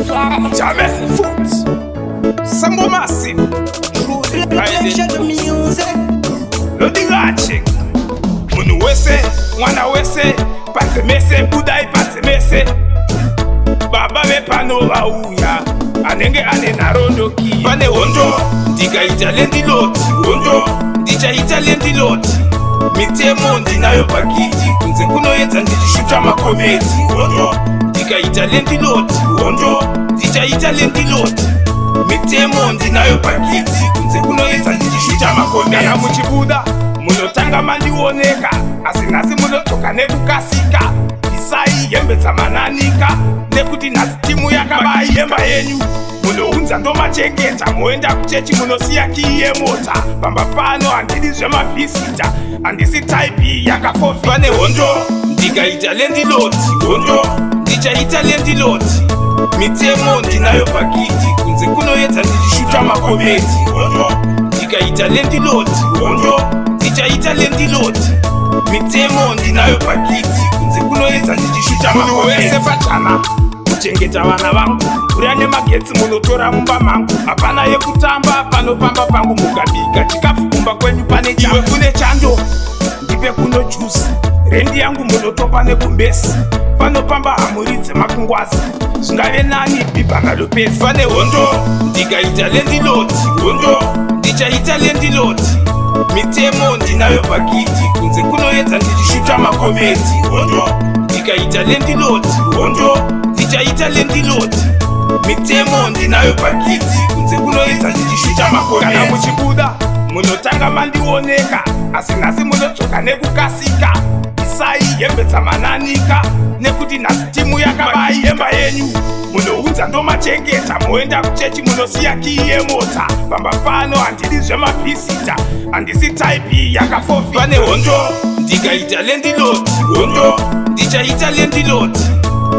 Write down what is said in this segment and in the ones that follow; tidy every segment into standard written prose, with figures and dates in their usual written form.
Jamesi Foods, Sambo Massive, Truly Protection music. Lodirache. Munhu wese, mwana wese, panze mese, budai panze mese. Baba vepano vauya, anenge ane nharo ndokiya. Pane hondo, ndikaita landlord, hondo, ndichaita landlord. Mitemo ndinayo pakiti, kunze kunoedza ndichishuta macomedy. Hondo, ndikaita landlord, hondo, ndichaita landlord. Mitemo ndinayo pakiti, kunze kunoedza ndichishuta macomedy. Kana muchibuda, munotanga mandioneka, asi nhasi munodzoka nekukasika. Isai hembe dzamananika, nekuti nhasi timu yakabai hemba yenyu. Munounza ndomachengeta, moenda kuchechi munosiya kiyi yemota. Pamba pano handidi zvemavisitor, handisi type yakafofi. Pane hondo, ndikaita landlord, hondo, ndichaita landlord. Mitemo ndinayo pakiti, kunze kunoedza ndichishuta macomedy. Hondo, ndikaita landlord, hondo, ndichaita landlord. Mitemo ndinayo pakiti, kunze kunoedza ndichishuta. Munhu wese pachana kuchengeta vana vangu, mvura nemagetsi munotora mumba mangu. Hapana yekutamba pano pamba pangu. Mukabika chikafu kumba kwenyu pane iwe kune chando, ndipe kuno juzi. Rendi yangu munotopa nekumbesi. Pano pamba hamuridze makungwazi, zvingave nani bhibhangalopesi. Pane hondo, ndikaita landlord, hondo, ndichaita landlord. Mitemo ndinayo pakiti, kunze kunoedza ndichishuta macomedy. Hondo, ndikaita landlord, hondo, ndichaita landlord. Mitemo ndinayo pakiti, kunze kunoedza ndichishuta macomedy. Kana muchibuda, munotanga mandioneka, asi nhasi munodzoka nekukasika. Isai hembe dzamananika, nekuti nhasi timu yakabai hemba yenyu. Munounza ndomachengeta, moenda kuchechi munosiya kiyi yemota. Pamba pano handidi zvemavisitor, handisi type yakafofi. Pane hondo, ndikaita landlord, hondo, ndichaita landlord.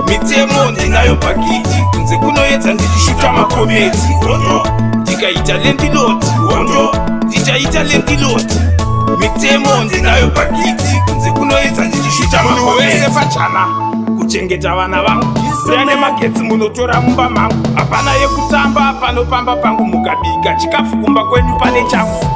Mitemo ndinayo pakiti, kunze kunoedza ndichishuta macomedy. Hondo, ndikaita landlord, hondo, ndichaita landlord. Mitemo ndinayo pakiti, kunze kunoedza ndichishuta. Munhu wese pachana kuchengeta vana vangu, mvura nemagetsi munotora mumba mangu. Hapana yekutamba pano pamba pangu. Mukabika chikafu kumba kwenyu pane changu.